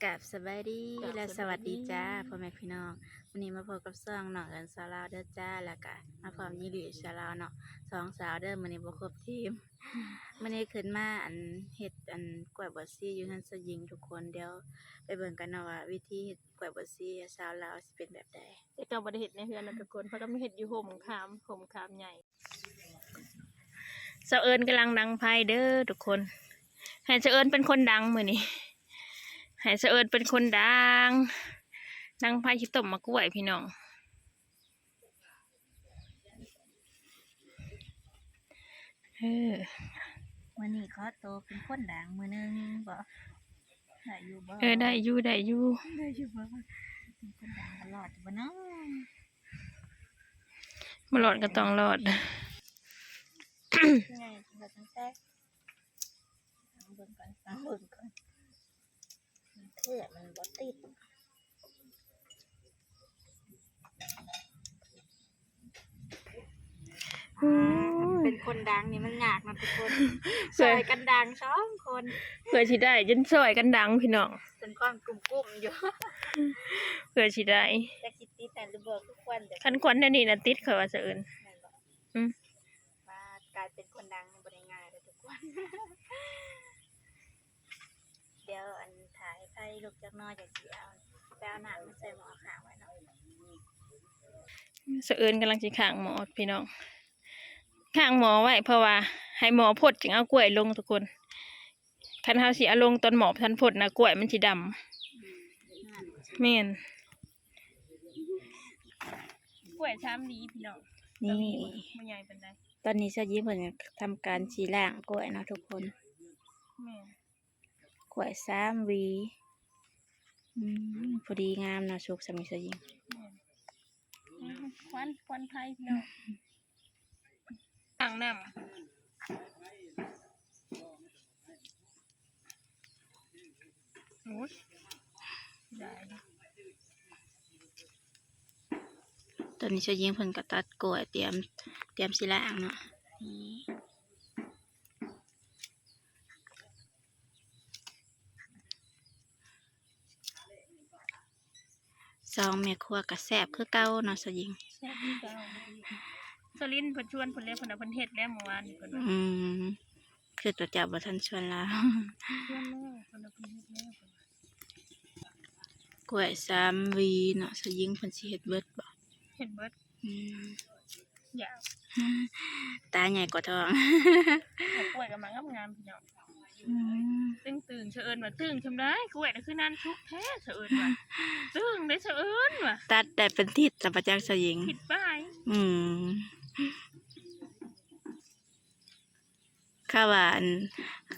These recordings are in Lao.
ກາບສະບາຍດີ ກາບ ແລະ ສະຫວັດດີ ສະຫວັດດີຈ້າ ພໍ່ແມ່ພີ່ນ້ອງ. ມື້ນີ້ມາພົບກັບຊ່ອງນ້ອງເອີນສາວລາວເດີຈ້າ ແລ້ວກະມາພ້ອມຍິງລີສາວລາວເນາະ ສອງສາວເດີ. ມື້ນີ້ບໍ່ຄົບທີມ ມື້ນີ້ຂຶ້ນມາ ອັນ ເຮັດ ອັນ ກ້ວຍບົວຊີຢູ່ເຮືອນສາວຍິງທຸກຄົນ. ດຽວໄປເບິ່ງກັນເນາະວ່າວິທີເຮັດກ້ວຍບົວຊີສາວລາວຊິເປັນແບບໃດ. ແຕ່ເກົ່າບໍ່ໄດ້ເຮັດໃນເຮືອນນະທຸກຄົນ ເພາະກະມາເຮັດຢູ່ໂຮມຂາມ ໂຮມຂາມໃຫຍ່. ສາວເອີນກຳລັງດັງໄຟເດີທຸກຄົນ ໃຫ້ສາວເອີນເປັນຄົນດັງມື້ນີ້ ໃຫ້ສາວເອີນເປັນຄົນດັງ ດັງໄຟຊິຕົ້ມໝາກກ້ວຍພີ່ນ້ອງ. ເອີ ມື້ນີ້ຂໍໂຕເປັນຄົນດັງມື້ໜຶ່ງບໍ? ໄດ້ຢູ່ບໍ? ເອີ ໄດ້ຢູ່ ໄດ້ຢູ່ ໄດ້ຢູ່ບໍ? ເປັນຄົນດັງກະລອດຢູ່ບໍເນາະ? ບໍ່ລອດກໍຕ້ອງລອດ. ເບິ່ງກ່ອນ ເບິ່ງກ່ອນ ເທື່ອມັນບໍ່ຕິດ. ໂອ້ຍ ເປັນຄົນດັງນີ້ມັນຍາກເນາະທຸກຄົນ ຊ່ອຍກັນດັງສອງຄົນ ເພື່ອຊິໄດ້ ຈົນຊ່ອຍກັນດັງພີ່ນ້ອງ ຈົນຄວັນກຸ້ມໆຢູ່ ເພື່ອຊິໄດ້. ຈັກຊິຕິດຫັ້ນຫຼືບໍ່ ຄືຄວັນ ຄັນຄວັນແນວນີ້ນະຕິດ ຂ້ອຍວ່າສາວເອີນ. ແມ່ນບໍ່? ອືມ ວ່າກາຍເປັນຄົນດັງນີ້ບໍ່ໄດ້ງ່າຍເດີທຸກຄົນ. ດຽວ ອັນ ຖ້າໃຫ້ໄຟລຸກຈັກໜ້ອຍ ຈັ່ງຊິເອົາ ໄປເອົານ້ຳມາໃສ່ໝໍ້ຄ້າງໄວ້ເນາະ. ສາວເອີນກຳລັງຊິຄ້າງໝໍ້ພີ່ນ້ອງ ຄ້າງໝໍ້ໄວ້ ເພາະວ່າໃຫ້ໝໍ້ພົດຈຶ່ງເອົາກ້ວຍລົງທຸກຄົນ. ຄັນເຮົາຊິເອົາລົງຕອນໝໍ້ບໍ່ທັນພົດນະ ກ້ວຍມັນຊິດຳ. ແມ່ນ ກ້ວຍສາມຫວີພີ່ນ້ອງ. ນີ້ ບໍ່ໃຫຍ່ປານໃດ. ຕອນນີ້ສາວຍິງເພິ່ນທຳການຊິລ້າງກ້ວຍເນາະທຸກຄົນ. ແມ່ນ ກ້ວຍສາມຫວີ. ອືມ ພໍດີງາມເນາະ ສຸກສ່ຳນີ້ສາວຍິງ. ແມ່ນ ຄວັນ ຄວັນໄຟພີ່ນ້ອງ. ຕັ້ງນ້ຳ ໂອ້ຍ ໄດ້. ຕອນນີ້ສາວຍິງເພິ່ນກະຕັດກ້ວຍ ຕຽມ ຕຽມຊິລ້າງເນາະ. ນີ້ ສອງແມ່ຄົວກະແຊບຄືເກົ່າເນາະສາວຍິງ. ແຊບຄືເກົ່າ. ສາວລິນເພິ່ນຊວນເພິ່ນແລ້ວ ເພິ່ນວ່າເພິ່ນເຮັດແລ້ວມື້ວານນີ້ເພິ່ນວ່າ. ອືມ ຄືຕົວເຈົ້າບໍ່ທັນຊວນລາວ. ຊວນແລ້ວ ເພິ່ນວ່າເພິ່ນເຮັດແລ້ວ. ກ້ວຍສາມຫວີເນາະ ສາວຍິງເພິ່ນຊິເຮັດເບິດບໍ່? ເຮັດເບິດ. ອືມ ຢາກ ຕາໃຫຍ່ກວ່າທ້ອງ. ກ້ວຍກະມາງາມໆ ພີ່ນ້ອງ. ອືມ ຕຶງໆ ສາວເອີນວ່າຕຶງຊ່ຳໃດ ກ້ວຍນະຄືນັ້ນສຸກແທ້ ສາວເອີນວ່າ. ຕຶງເດ້ສາວເອີນວ່າ. ຕັດໄດ້ເປັນທິດລະປະຈັກສາວຍິງ ທິດປາຍ. ອືມ ເຂົາວ່າ ອັນ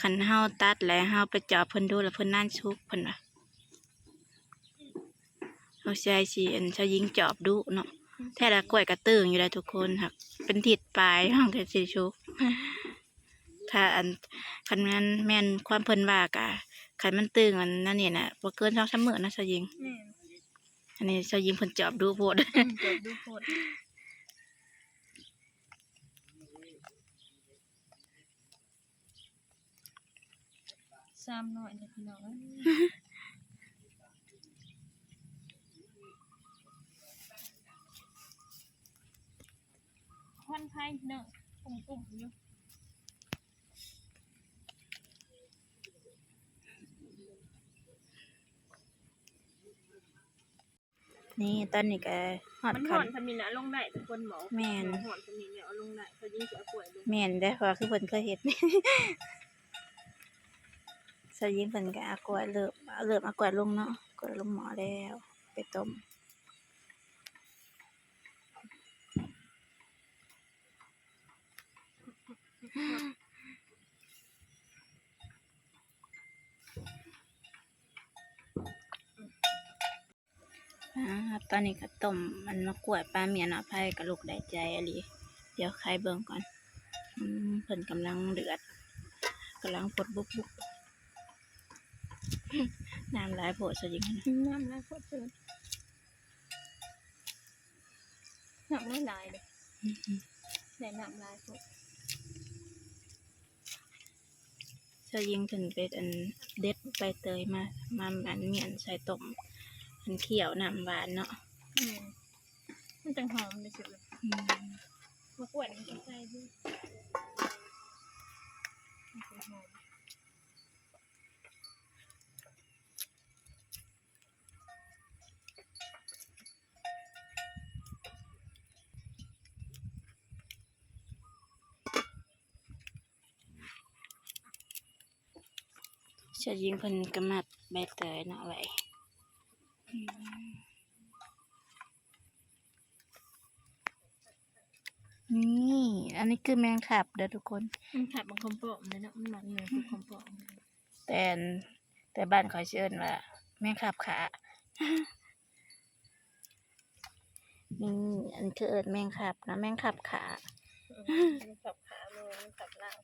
ຄັນເຮົາຕັດແລ້ວເຮົາໄປຈອບເພິ່ນດູລະເພິ່ນນານສຸກ ເພິ່ນວ່າ. ເຮົາໃສ່ຊິ ອັນ ສາວຍິງຈອບດຸເນາະ ແທ້ລະກ້ວຍກະຕຶງຢູ່ໄດ໋ທຸກຄົນ ຫາກເປັນທິດປາຍ ເຮົາກະຊິສຸກ. ຖ້າ ອັນ ຄັນແມ່ນ ແມ່ນຄວາມເພິ່ນວ່າກະ ຄັນມັນຕຶງ ອັນນັ້ນນີ້ນະ ບໍ່ເກີນສອງສາມມື້ນະສາວຍິງ. ແມ່ນ ອັນນີ້ສາວຍິງເພິ່ນຈອບດຸໂພດ. ອືມ ຈອບດຸໂພດ. ຊາມໜ້ອຍເດີພີ່ນ້ອງເອີຍ. ຄວັນໄຟເນາະ ກຸ້ມໆຢູ່. ນີ້ ຕອນນີ້ກະຮອດ ມັນຮ້ອນສ່ຳນີ້ນະ ເອົາລົງໄດ້ທຸກຄົນ. ໝໍ້ ແມ່ນ ຮ້ອນສ່ຳນີ້ເອົາລົງໄດ້ ເຂົາຈຶ່ງຊິເອົາກ້ວຍລົງ. ແມ່ນເດ້ ເພາະວ່າຄືເພິ່ນເຄີຍເຮັດ. ສາວຍິງເພິ່ນກະເອົາກ້ວຍ ເລີ່ມ ເລີ່ມເອົາກ້ວຍລົງເນາະ ກ້ວຍລົງໝໍ້ແລ້ວ ໄປຕົ້ມ. ອາ ຕອນນີ້ກະຕົ້ມອັນໝາກກ້ວຍປາໝ້ຽນເນາະ ໄຟກະລຸກໄດ້ໃຈອີ່ຫຼີ. ດຽວໄຂເບິ່ງກ່ອນ. ອືມ ເພິ່ນກຳລັງເດືອດ ກຳລັງຟົດບຸກໆ. ນ້ຳຫຼາຍໂພດຊະຈິງ. ອືມ ນ້ຳຫຼາຍໂພດເກີນ. ນ້ຳຫຼາຍໆເດ້. ອືມ ໄດ້ນ້ຳຫຼາຍໂພດ. ສ ຊາວຍິງເພິ່ນໄປອັນເດັດໃບເຕີຍມາ ມາອັນມ້ຽນໃສ່ຕົ້ມ ອັນຂ້ຽວນ້ຳຫວານເນາະ. ແມ່ນ ມັນຈັ່ງຫອມເດ້. ອືມ ໝາກກ້ວຍນີ້ກໍໃສ່ຢູ່ ມັນຈັ່ງຫອມ. ຊາວຍິງເພິ່ນກໍມັດໃບເຕີຍເນາະໄວ້. ນີ້ ອັນນີ້ຄືແມງຄັບເດີທຸກຄົນ. ແມງຄັບມັນຄວາມປ້ອມເດ້ເນາະ ມັນມັກຢູ່ຄວາມປ້ອມ. ແຕ່ ແຕ່ບ້ານຂ້ອຍຊິເອີ້ນວ່າແມງຄັບຂາ. ນີ້ ອັນຄືເອີ້ນແມງຄັບເນາະ ແມງຄັບຂາ. ເອີ ແມງຄັບຂາ ແມ່ນ ແມງຄັບລາວ.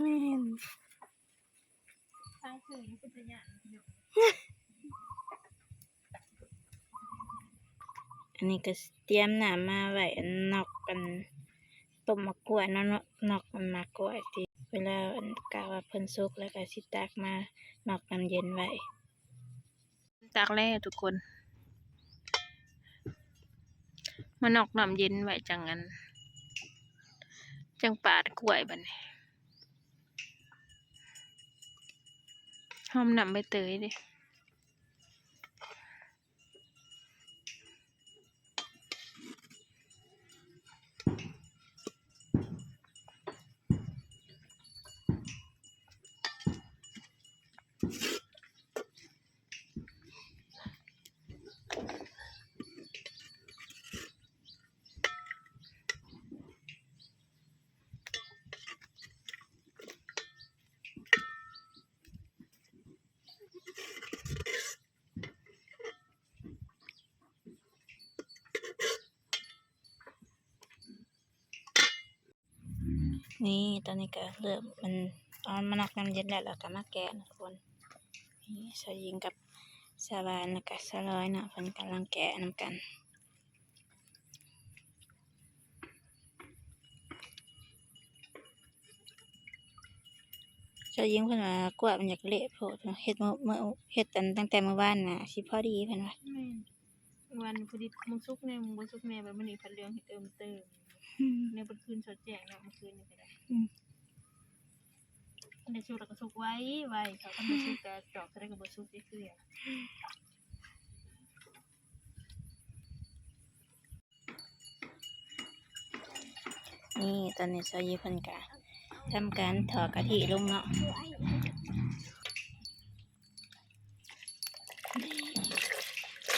ແມ່ນ. ຟັງຊື່ຍັງເປັນຕາຢ້ານ. ອັນນີ້ກໍຕຽມນ້ຳມາໄວ້ ອັນນອກ ອັນຕົ້ມໝາກກ້ວຍເນາະ ນອກ ນອກ ອັນໝາກກ້ວຍທີ່ເວລາ ອັນ ກະວ່າເພິ່ນສຸກແລ້ວກໍຊິຕັກມານອກນ້ຳເຢັນໄວ້. ຕັກແລ້ວທຸກຄົນ ມານອກນ້ຳເຢັນໄວ້ ຈັ່ງອັນ ຈັ່ງປາດກ້ວຍບັດນີ້ ຫອມນ້ຳໃບເຕີຍເດ້. ນີ້ ຕອນນີ້ກໍເລີ່ມ ມັນ ເອົາມານອກນ້ຳເຢັນແລ້ວ ແລ້ວກໍມາແກະນະທຸກຄົນ. ນີ້ ຊາວຍິງກັບຊາວຫວານ ແລ້ວກໍຊາວລອຍເນາະ ເພິ່ນກຳລັງແກະນຳກັນ. ຊາວຍິງເພິ່ນວ່າ ກ້ວຍມັນຢາກເລະໂພດ ເຮັດມື້ ມື້ ເຮັດອັນຕັ້ງແຕ່ມື້ວານນະ ຊິພໍດີເພິ່ນວ່າ. ແມ່ນ ມື້ວານພໍດີ ມັນສຸກແດ່ ມັນບໍ່ສຸກແດ່ ບັດມື້ນີ້ພັດເຫຼືອງເຮັດເຕີມເຕີມ. ອືມ ແນວເບິດຄືນສອດແຈ້ງເນາະ ມື້ຄືນນີ້ກໍໄດ້. ອືມ ຄັນໄດ້ສຸກແລ້ວກໍສຸກໄວ ໄວ ຖ້າຄັນບໍ່ສຸກກໍຈອກເທົ່າໃດກໍບໍ່ສຸກຈັກເທື່ອ. ນີ້ ຕອນນີ້ຊາວຍິງເພິ່ນກະທຳການຖອກກະທິລົງເນາະ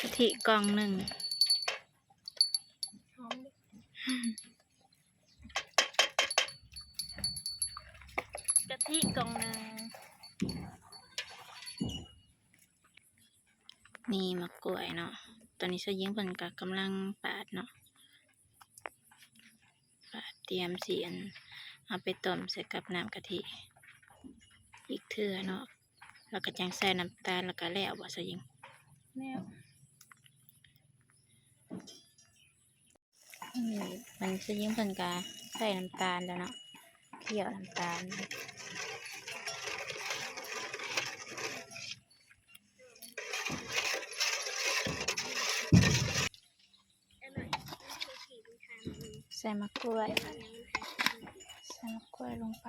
ກະທິກ່ອງໜຶ່ງ ກະທິກ່ອງໜຶ່ງ. ນີ້ໝາກກ້ວຍເນາະ ຕອນນີ້ຊາວຍິງເພິ່ນກະກຳລັງປາດເນາະ ປາດຕຽມຊິອັນ ເອົາໄປຕົ້ມໃສ່ກັບນ້ຳກະທິອີກເທື່ອເນາະ ແລ້ວກໍຈັ່ງໃສ່ນ້ຳຕານ ແລ້ວກໍແລ້ວບໍ່ຊາວຍິງ? ແລ້ວ. ນີ້ ມັນຊາວຍິງເພິ່ນກະໃສ່ນ້ຳຕານແລ້ວເນາະ ຂ້ຽວນ້ຳຕານ ໃສ່ໝາກກ້ວຍ ໃສ່ໝາກກ້ວຍລົງໄປ.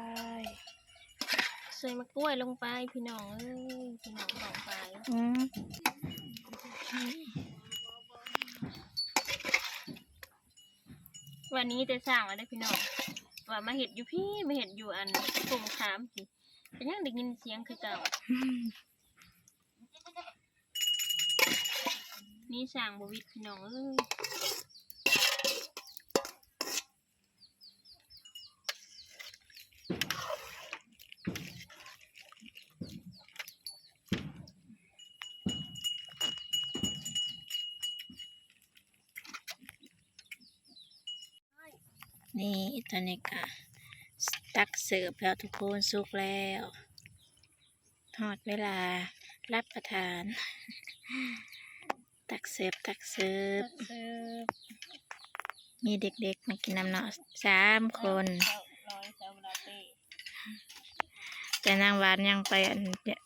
ໃສ່ໝາກກ້ວຍລົງໄປພີ່ນ້ອງເອີຍ ພີ່ນ້ອງປ້ອງປາຍ. ອືມ ວັນນີ້ແຕ່ສ້າງແລ້ວເດ້ພີ່ນ້ອງ ວ່າມາເຮັດຢູ່ພີ້ ມາເຮັດຢູ່ອັນທົ່ງຂາມພີ້ ກໍຍັງໄດ້ຍິນສຽງຄືເກົ່າ. ນີ້ສ້າງບໍ່ຫວິດພີ່ນ້ອງເອີຍ. ນີ້ ຕອນນີ້ກະຕັກເສີບແລ້ວທຸກຄົນ ສຸກແລ້ວ ຮອດເວລາຮັບປະທານ. ຕັກເສີບ ຕັກເສີບ ຕັກເສີບ. ມີເດັກໆມາກິນນຳເນາະ ສາມຄົນ. ເຈົ້າ ເຈົ້າ ເຈົ້າ ເຈົ້າ ເຈົ້າ ເຈົ້າ. ແຕ່ນາງຫວານຍັງໄປ ອັນ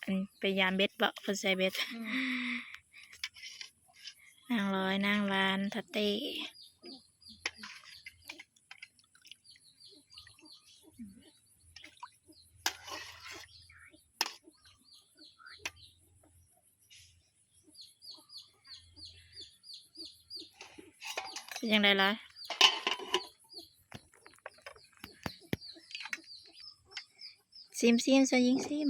ອັນ ໄປຢາມເບັດເບາະ ເພິ່ນໃສ່ເບັດ. ອືມ ນາງລອຍ ນາງຫວານ ທາເຕ້. ເປັນຈັ່ງໃດລອຍ? ຊີມ ຊີມ ຊາວຍິງ ຊີມ.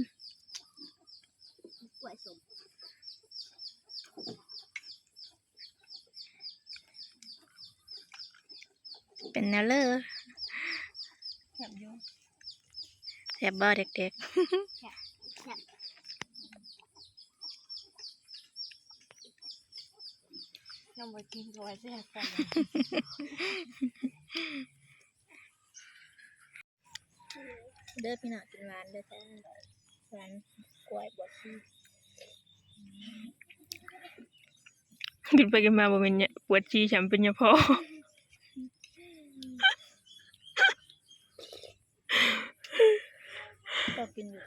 ເປັນແນວເລີ? ແຊບຢູ່. ແຊບບໍ່ເດັກໆ? ແຊບ ແຊບ. ຍັງບໍ່ກິນກໍວ່າແຊບ. ເດີພີ່ນ້ອງ ກິນຫວານເດີຈ້າ ຫວານກ້ວຍບວດຊີ. ກິນໄປກິນມາບໍ່ແມ່ນຍາ ປວດຊີຊ້ຳ ເປັນຍາພໍ້. ເຈົ້າກິນຢູ່.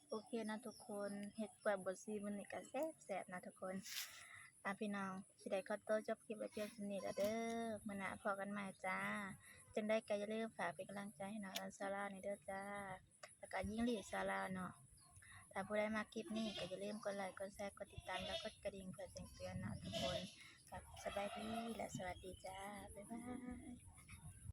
ໂອເຄເນາະທຸກຄົນ ເຫັດກ້ວຍບວດຊີມື້ນີ້ກໍແຊບໆເນາະທຸກຄົນ. ອ່າ ພີ່ນ້ອງ ຊິໄດ້ຂໍຕົວຈົບຄລິບໄວ້ພຽງສ່ຳນີ້ລະເດີ. ມື້ໜ້າພໍ້ກັນໃໝ່ຈ້າ. ຈັ່ງໃດກໍຢ່າລືມຝາກເປັນກຳລັງໃຈໃຫ້ນ້ອງອັນຊາລາວແດ່ເດີຈ້າ ແລ້ວກໍຍິງລີຊາລາວເນາະ. ຖ້າຜູ້ໃດມັກຄລິບນີ້ກໍຢ່າລືມກົດໄລ ກົດແຊ ກົດຕິດຕາມ ແລະ ກົດກະດິ່ງເພື່ອແຈ້ງເຕືອນເນາະທຸກຄົນ. ກໍສະບາຍດີ ແລະ ສະຫວັດດີຈ້າ. ບາຍບາຍ.